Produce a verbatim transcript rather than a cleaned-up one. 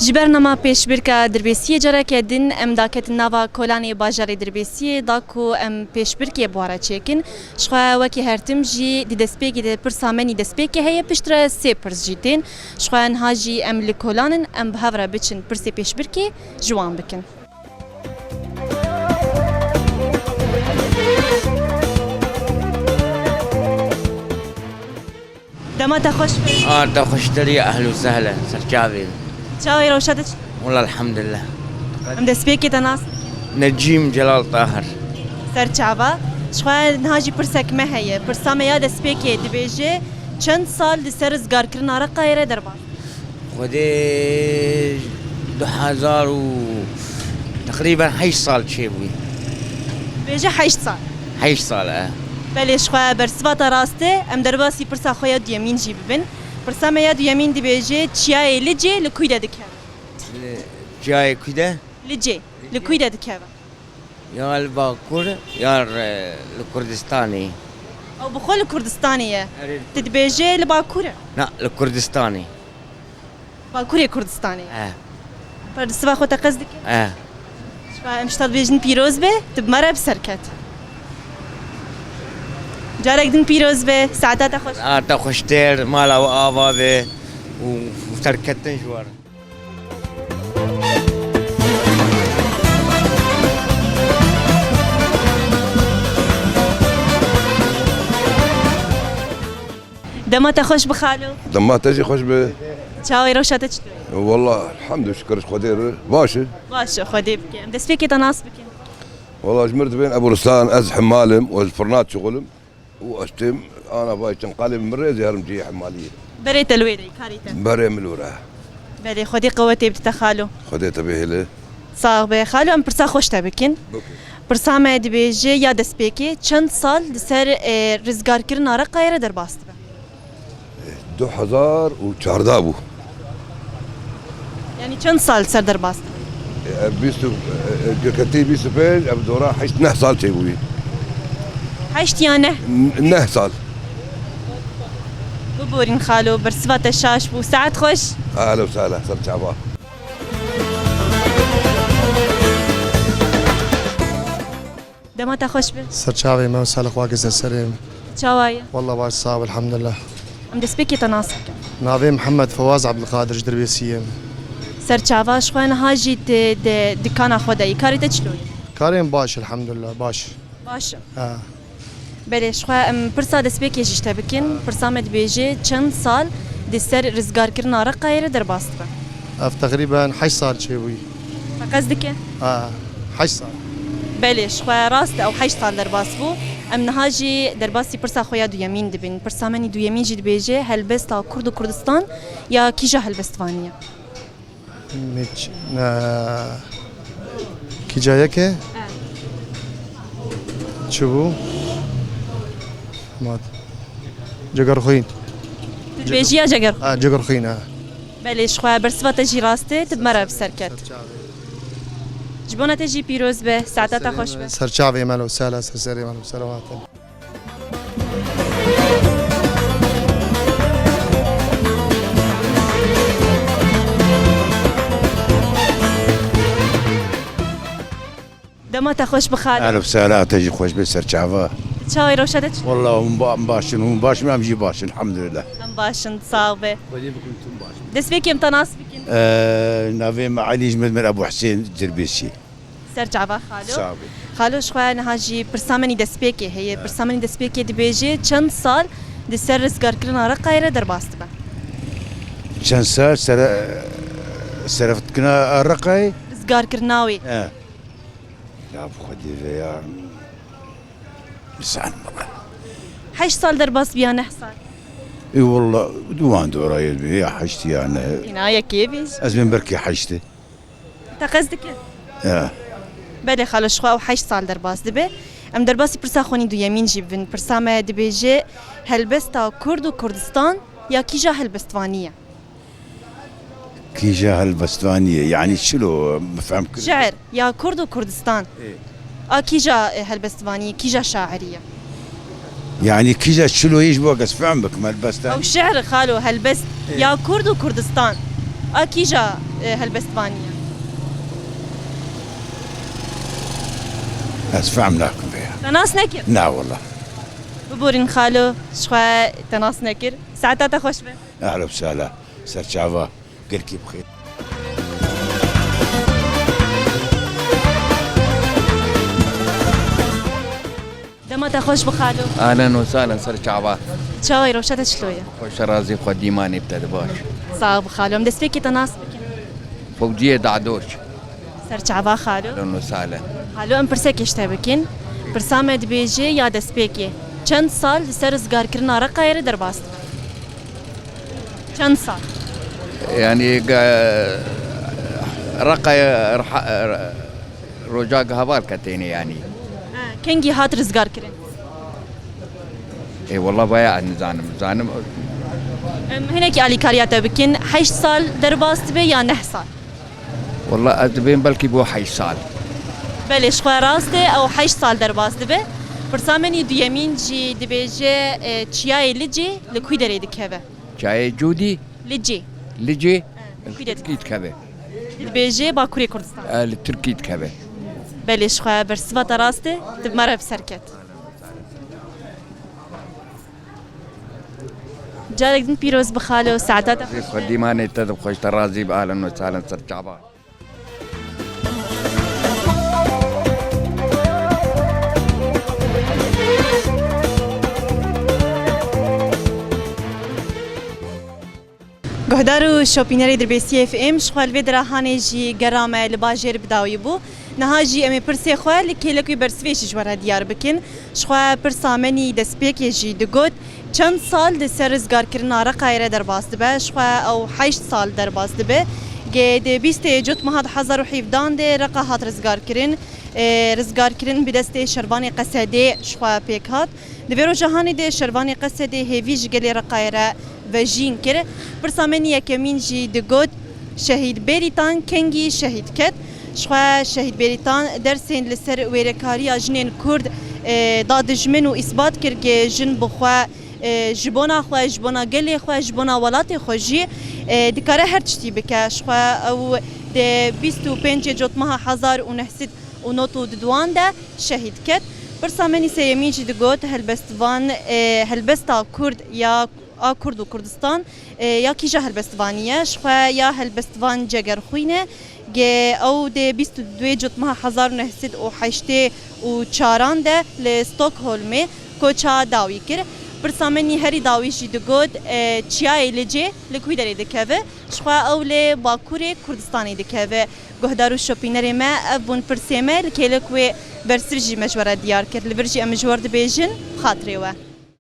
Ji bernama pêşbirka Dirbêsiyê careke din em daketin nava kolanê bajarê Dirbêsiyê da ku em pêşbirkê bi we re çêkin. Ji xwe wekî her tim jî di destpêkê de pirsa me nî destpêkê heye, piştre sê pirs jî tên. Ji xwe niha jî em li kolan in, em bi hev re biçin pirsê pêşbirkê ji wan bikin. Dema te xweş be. A te xweştir ya, ehlen û sehlen, serçavê. Çawa ye, rewşa te çi? Wela elhamdulillah. Em destpêkê te nas bikin. Necîm Celal Tahir. Serçava. Ji xwe niha jî pirsek me heye. Pirsa me ya destpêkê dibêje, çend sal di ser rizgarkirina Reqayê re derbas? Xwedê du hezar û teqrîben heşt sal çêbûyî. Bêje heşt sal. Heşt sal, e. Belê, ji xwe bersiva te rast e. Em derbasî pirsa xwe ya duyemîn jî bibin. Pirsa me ya duyemîn dibêje, çiyayê Licê li kûy de dikeve? Li çiyayê kûy de? Licê, li kûy de dikeve? Ya li Bakur, ya li, li Kurdistanê. Ew bi xwe li Kurdistanê ye. Erê. Tu dibêjê li Bakur e? Na, li Kurdistanê. Bakurê Kurdistanê. E. Bersiva xwe teqez dike? E. Ji xwe em ji te dibêjin pîroz be, tu bi me re bi ser ket. Carek din pîroz be, saeta te xweş. A te xweştir, mala we ava be û serketin ji we re. Dema te xweş bi xalo. Dema te jî xweş bi. Çawa ye, rewşa te çitur e? Wela, elhamdülillah, şikir ji Xwedê re. Baş e. Baş e, Xwedê bike. Em destpêkê te nas bikin. Wela, ji min re dibên Ebu Ruslan, ez hemmal im û ez firna dişixulim. Û ez têm ana vay çend qalê min rêzê herim cihê hemaliyê. Berê te li wê de, karê te. Berê min li wê re. Belê, Xwedê qewetê bidite xalo. Xwedê te bihêle. Sax be. Xalo, em pirsa xweş te bikin. Bike. Pirsa me dibêje ya destpêkê, çend sal di ser, e, rizgarkirina Reqayê re derbas dibe? Du hezar û çardeh bû. Yanî çend sal ser derbas? E, bîst û, e, e, girketî bîst û pênc, ev dora heşt neh sal çêbûyî. Heşt ya neh? N-, neh sal. Biborîn xalo, bersiva te şaş bû. Saet xweş. Ehlen û sehlen, ser çava. Dema te xweş be. Ser çavê me û salê xwe ke ser serê me. Çawa ye? Wallah baş, sağ ol, elhamdülillah. Em destpêkê te nas bikin. Navê Mihemed Fewaz Abdulkadir, ji Dirbêsiyê me. Ser çava, ji xwe niha jî di, di dikana xwe de yî. Karê te çilo ye? Karê min baş, elhamdülillah, baş. Baş e. Ha. Belê, ji xwe em pirsa destpêkê jî ji te bikin. Pirsa me dibêje, çend sal di ser rizgarkirina Reqayê re derbas dibe? Ev teqrîben heşt sal çêbûyî. Teqez dike? Ha, heşt sal. Belê, ji xwe rast e, ew heşt sal derbas bû. Em niha jî derbasî pirsa xwe ya duyemîn dibin. Pirsa me nî duyemîn jî dibêje, helbesta Kurd û Kurdistan ya kîja helbestvanî ye? Hiç, ne. Kîca yekê? E. Çi bû? Mat. Cegerxwîn. Tu dibêjî ya Cegerxwîn? Ha, Cegerxwîn, ha. Belê, ji xwe bersiva te jî rast e, tu bi me re bi ser ket. Ji bona te jî pîroz be, saeta te xweş be. Ser çavê me lo sela, ser serê me lo selamat. Dema te xweş bi xalo. Ehlen û sehlen, te jî xweş be, ser çava. Çawa ye, rewşa te çi? Wallah, hûn ba-, em baş in, hûn baş in, em jî baş in, elhamdülillah. Em baş in, sax be. Xwedê bikin hûn baş bin. Destpêkê em te nas bikin. Ee, navê me Elî, ji min, min Ebû Husên, Dirbêsî. Ser çava xalo. Sax be. Xalo, ji xwe niha jî pirsa me nî destpêkê heye. Evet. Pirsa me nî destpêkê dibêje, çend sal di ser rizgarkirina Reqayê re derbas dibe? Çend sal sere-, sereftkirina Reqayê? Rizgarkirina wê. He. Ya bi Xwedê ve ya. Sen bana. Heşt sal derbas biya, neh sal? Ê wallah, di wan dorayê dibe, ya heşt ya neh. Îna yekê bî. Ez bên belkî heştê. Teqez dike? Ya. Belê xalo, ji xwe ew heşt sal derbas dibe. Em derbasî pirsa xwe nî duyemîn jî bibin. Pirsa me dibêje, helbesta Kurd û Kurdistan ya kîja helbestvanî ye? Kîja helbestvanî ye, yanî çilo, min fehm kir. Şiir ya Kurd û Kurdistan. Ê. A kîja, e, helbestvanî ye, kîja şairî ye? Yanî kîja çiloyê ji bo kes fehm bikim, helbestan. Ew şiir xalo, helbest, ê, ya Kurd û Kurdistan. A kîja e, helbestvanî ye? Ez fehm nakim vê ya. Te nas nekir? Na wala. Biborîn xalo, ji xwe te nas nekir. Saeta te xweş be. Ehla û sehla. Serçava. Girkî bixêr. Dema te xweş bi xalo. Ahlen û sahlen, ser çava. Çawa yî, rewşa te çilo ye? Xweş, razî xwe, dîmanê bi te de baş. Sax bi xalo. Em destpêkê te nas bikin. Fewziyê Dadoş. Ser çava xalo. Ahlen û sahlen. Xalo, em pirsekê ji te bikin. Pirsa me dibêje ya destpêkê. Çend sal li ser rizgarkirina Reqayê re derbas dibe? Çend sal? Yani, ge-, Reqayê, Reha-, Roja gi heval ketêne yani. Ha, kengî hat rizgar kirin? Ê, wela vaya ez nizanim, zanim. Em hinekî alîkariya te bikin, heşt sal derbas dibe ya neh sal? Wela ez dibêm belkî bo heşt sal. Belê, ji xwe rast e, ew heşt sal derbas dibe. Pirsa min î duyemîn jî dibêje, e, Çiyayê Licê li kû derê dikeve? Çiyayê Cûdî? Licê. Licê? Li Tirkî dikeve. Dibêje Bakurê Kurdistan. E, li Tirkî dikeve. Belê, ji xwe bersiva te rast e, tu bi me re bi ser ket. Carek din pîroz bi xalo, saeta te xweş be. Xwedî manê te de xweş, te razî bi, ahlen û sahlen, ser çava. Guhdar û şopînerê Dirbêsiyê F M, ji xwe li vê dirahanê jî gera me li bajêr bi dawî bû. Niha jî em ê pirsê xwe li kêlek wî bersivê jî ji we re diyar bikin. Ji xwe pirsa me nî destpêkê jî digot, çend sal li ser rizgarkirina Reqayê re derbas dibe? Ji xwe ew heşt sal derbas dibe. Gê di bîstê Cotmeha du hezar û hevdehan de Reqa hat rizgarkirin. E, rizgarkirin bi destê şervanê Qesedê ji xwe pêk hat. Di vê roja hanê de şervanê Qesedê hêvî ji gelê Reqayê re vejîn kir. Pirsa me nî yekemîn jî digot, Şehîd Bêrîtan kengî şehîd ket? Ji xwe Şehîd Bêrîtan dersên li ser wêrekariya jinên Kurd, e, da dijmin û îsbat kir ke jin bi xwe, e, ji bona xwe, ji bona gelê xwe, ji bona welatê xwe jî, e, dikare her tiştî bike. Ji xwe ew di bîst û pêncê Cotmeha hezar û neh sed û nod û duduan de şehîd ket. Pirsa me nî sêyemîn jî digot, helbestvan, e, helbesta Kurd ya a Kurd û Kurdistan, e, ya kîja helbestvanî ye? Ji xwe ya helbestvan Cegerxwîn e. Ge ew dê bîst û duyê Cotmeha hezar û neh sed û heştê û çaran de li Stockholmê koça dawî kir. Pirsa me nî herî dawî jî digot, e, Çiyayê Licê li kû derê dikeve? Ji xwe ew li Bakurê Kurdistanê dikeve. Guhdar û şopînerê me, ev bûn pirsê me, li kêlek wê bersiv jî me ji we re diyar kir. Li vir jî em ji we re dibêjin, bi xatirê we.